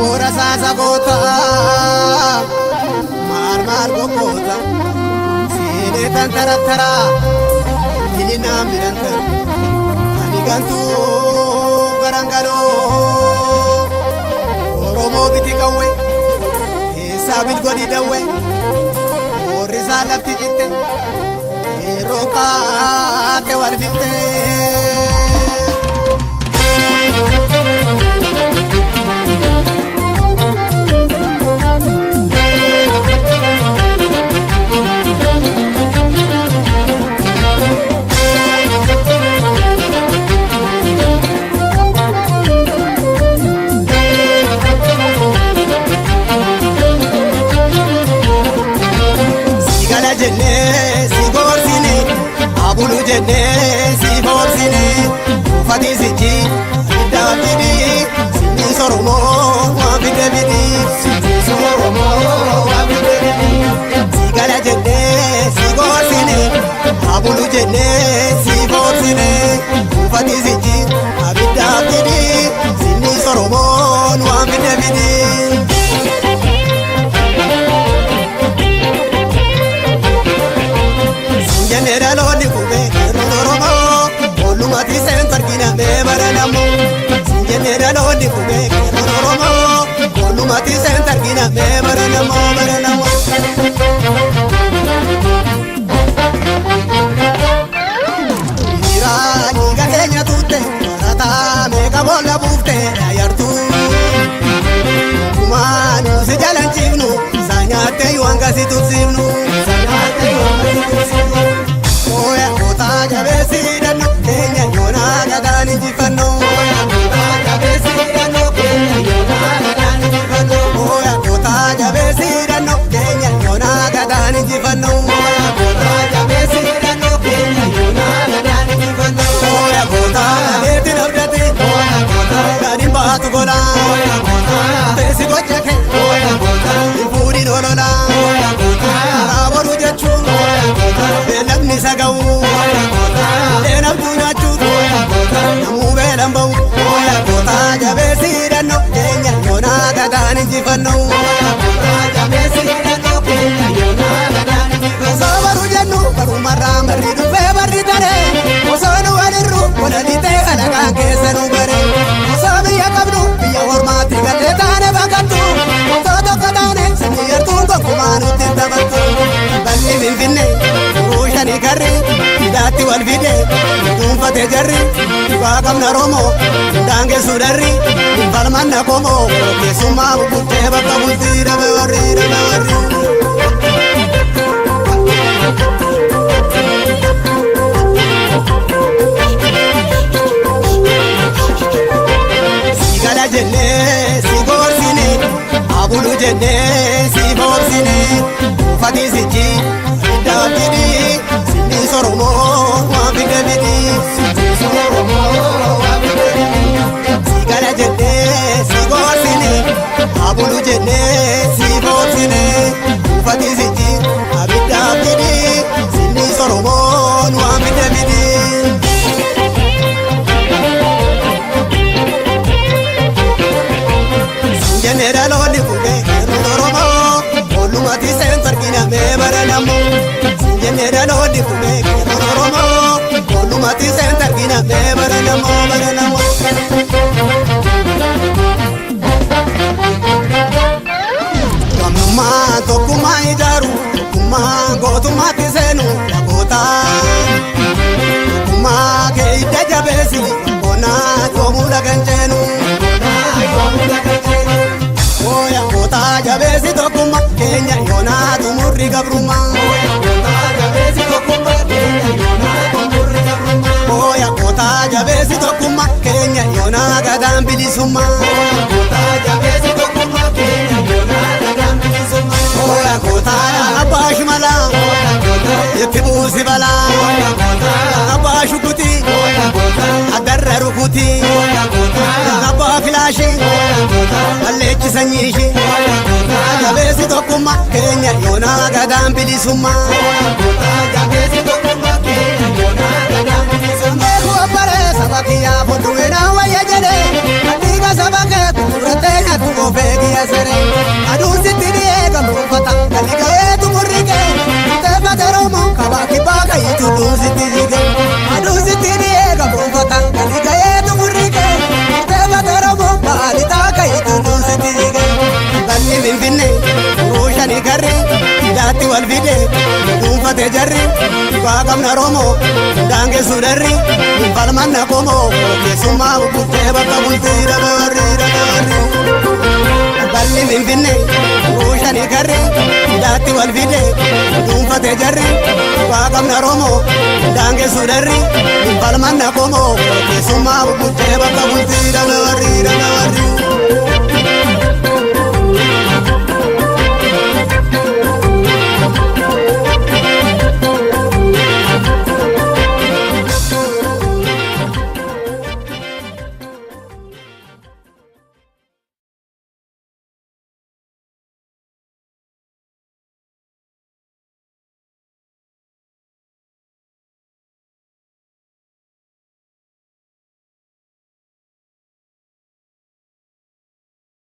Aboora saasa goota maal maal goggoota seenee tan tarattara ilinaan birantar ani gantuu garangaloo Oromoo biti qawwe keessaa bilgodhi dawwe warri isaa lafti citte yeroo kaate wal fixxe. Sigala jennee si gorsine abulu jennee si foorsine uffati sichi iddaafini sinni soromoo waan fide fidi sinni soromoo waan fide fidi sigala jennee si gorsine abulu jennee si foorsine uffati sichi abiddaafini sinni soromoo waan fide fidi. Jennee dhaloonni qubee qeerroon Oromoo ollumatti seen fargina mee bara namoo. Jennee dhaloonni qubee qeerroon Oromoo ollumatti seen fargina mee bara namoo bara namoo. Dhiiraa dhiiga keenya tuutte barataa meeqa boolla buufte yaayartuu. Kumaanu si jalan ciifnu isaa nyaattee yoo hanga si tursiifnu. Isaa nyaattee yoo hanga si tursiifnu. Ooya kootaa jabeessi hidhannu keenya yoonaa gadaan injifannu. Ooya kootaa jabeessi hidhannu keenya yoonaa gadaan injifannu. Ooya kootaa jabeessi hidhannu keenya yoonaa gadaan injifannu. Ooya kootaa jabeessi hidhannu keenya yoonaa gadaan injifannu. Ooya kootaa adeetti dhabdatti. Ooya kootaa gadi baatu gola. Ooya kootaa teessi gocha kee. Ooya kootaa fuudhin olola. Ooya kootaa karaa boruu jechuun. Ooya kootaa beellamni isa ga'u. Ooya kootaa leenabduu nyaachuun. Ooya kootaa namuu beelan ba'u. Ooya kootaa jabeessi hidhannu keenya yoonaa gadaan injifannu. Ooya kootaa jabeessi hidhannu keenya yoonaa gadaan injifannu. Osoo baruu jennu barumarraa barri dhufee barri taree osoo nu walirru walalitee alagaan keessa nu bare osoo biyya qabnu biyya hormaatti gallee taane baqattu osoo tokko taane sanyii yartuun gonkumaa nutti hin taphattu. Bal'i Finfinnee furuu shanii karri hidhaatti wal fide dhuunfate jarri dhugaa qabna Oromoo daangessu darri falmanna qomoo keessummaa bubuttee bakka bultii dhabe warri dhabe warri. Sigala jennee si gorsine abulu jennee si foorsine uffati sichi iddaafini sinni soromoo waan fide fidi sinni soromoo waan fide fidi sigala jennee si gorsine abulu jennee si foorsine uffati sichi abiddaafini sinni soromoo waan fide fidi. Jennee dhaloonni qubee qeerroon Oromoo ollumatti seen fargina mee bara namoo. Jennee dhaloonni qubee qeerroon Oromoo ollumatti seen fargina mee bara namoo bara namoo. Gamnummaa tokkummaa ijaaru tokkummaa gootummaatti seenu dhagoota. Tokkummaa kee hidda jabeessi onaa yoomuu lagan ceenu. Ooya kootaa jabeessi tokkummaa keenya yoonaa xumurri gabrummaa. Ooya kootaa jabeessi tokkummaa keenya yoonaa gadaan bilisummaa. Ooya kootaa abbaa shimalaa itti buusi balaa abbaa shukutii addarra rukutii abbaa filaashii balleechi sanyii ishee jabeessi tokkummaa keenya yoonaa gadaan bilisummaa. Beeku abbaree saba kiyyaa fuulduree wayya jedhee dhiiga saba kee gurgurattee nyaatu. Ofeegi asere aduun sitti dhiyee gamtoofata galli ga'eetu murriqee teeffate Oromoo kabaa kibbaa kayitu duun sitti jige aduun sitti dhiyee gamtoofata galli ga'eetu murriqee teeffate Oromoo baalitaa kayitu duun sitti jige balli finfinnee ruushanii garri hidhaatti wal fide dhuunfate jarri dhugaa qabna Oromoo daangessu darri falmanna qomoo keessummaa bukuttee bakka bultii dabarri dabarri. Balli finfinnee ruushanii garri hidhaatti wal fide dhuunfate jarri dhugaa qabna Oromoo daangessu darri falmanna qomoo keessummaa bukuttee bakka bultii dabarri dabarri.